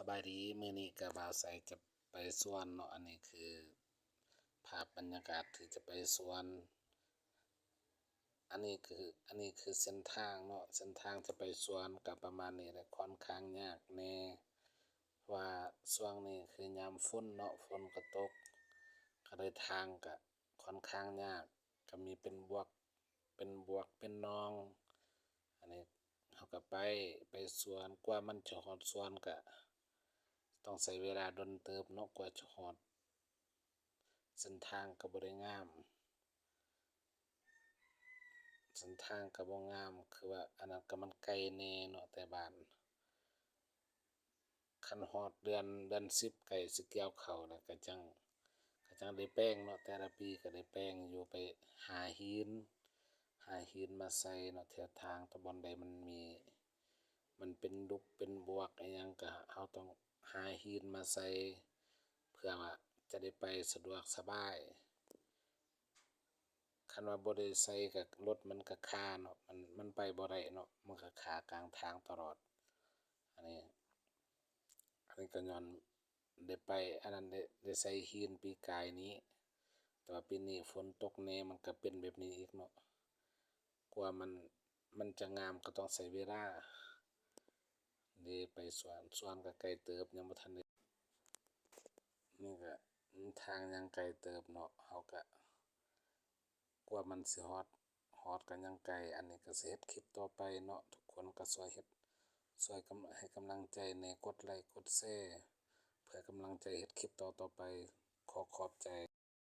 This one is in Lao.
ສະບາຍດີ ມື້ນີ້ກະບ່າວໄຊຈະໄປສວນເນາະ. ອັນນີ້ຄືພາບບັນຍາກາດທີ່ຈະໄປສວນ. ອັນນີ້ຄື ອັນນີ້ຄືເສັ້ນທາງເນາະ, ເສັ້ນທາງຈະໄປສວນກະປະມານນີ້ແຫຼະ, ຂ້ອນຂ້າງຍາກແດ່ ເພາະວ່າຊ່ວງນີ້ຄືຍາມຝົນເນາະ, ຝົນກະຕົກ ກະເລີຍທາງກະຂ້ອນຂ້າງຍາກ, ກະມີເປັນບວກ ເປັນບວກເປັນໜອງ. ອັນນີ້ເຮົາກະໄປ ໄປສວນ, ກວ່າມັນຈະຮອດສວນກະຕ້ອງໃຊ້ເວລາດົນເຕີບເນາະ ກວ່າຈະຮອດ. ເສັ້ນທາງກະບໍ່ໄດ້ງາມ ເສັ້ນທາງກະບໍ່ງາມ ຄືວ່າອັນນັ້ນກະມັນໄກແດ່ເນາະ ແຕ່ບ້ານ. ຄັນຮອດເດືອນ ເດືອນສິບ ໃກ້ຊິກ່ຽວເຂົ້າແລ້ວກະຈັ່ງ ກະຈັ່ງໄດ້ແປງເນາະ, ແຕ່ລະປີກະໄດ້ແປງຢູ່ ໄປຫາຫີນ ຫາຫີນມາໃສ່ເນາະ ແຖວທາງຕະບ່ອນໃດມັນມີ ມັນເປັນຫຼຸບເປັນບວກອີ່ຫຍັງກະເຮົາຕ້ອງຫາຫີນມາໃສ່ ເພື່ອວ່າຈະໄດ້ໄປສະດວກສະບາຍ. ຄັນວ່າບໍ່ໄດ້ໃສ່ກະລົດມັນກະຄາເນາະ, ມັນ ມັນໄປບໍ່ໄດ້ເນາະ, ມັນກະຄາກາງທາງຕະຫຼອດ. ອັນນີ້ ອັນນີ້ກະຍ້ອນໄດ້ໄປ ອັນນັ້ນ ໄດ້ ໄດ້ໃສ່ຫີນປີກາຍນີ້, ແຕ່ວ່າປີນີ້ຝົນຕົກແດ່ ມັນກະເປັນແບບນີ້ອີກເນາະ. ກວ່າມັນ ມັນຈະງາມກະຕ້ອງໃຊ້ເວລາ. ນີ້ໄປສວນ ສວນກະໄກເຕີບ ຍັງບໍ່ທັນໄດ້ ນີ້ກະທາງຍັງໄກເຕີບເນາະ, ເຮົາກະ ກວ່າມັນຊິຮອດ ຮອດກະຍັງໄກ. ອັນນີ້ກະຊິເຮັດຄລິບຕໍ່ໄປເນາະ, ທຸກຄົນກະຊ່ວຍເຮັດ ຊ່ວຍກຳ ໃຫ້ກຳລັງໃຈແດ່ ກົດໄລກົດແຊ ເພື່ອກຳລັງໃຈເຮັດຄລິບຕໍ່ໆໄປ. ຂໍຂອບໃຈ.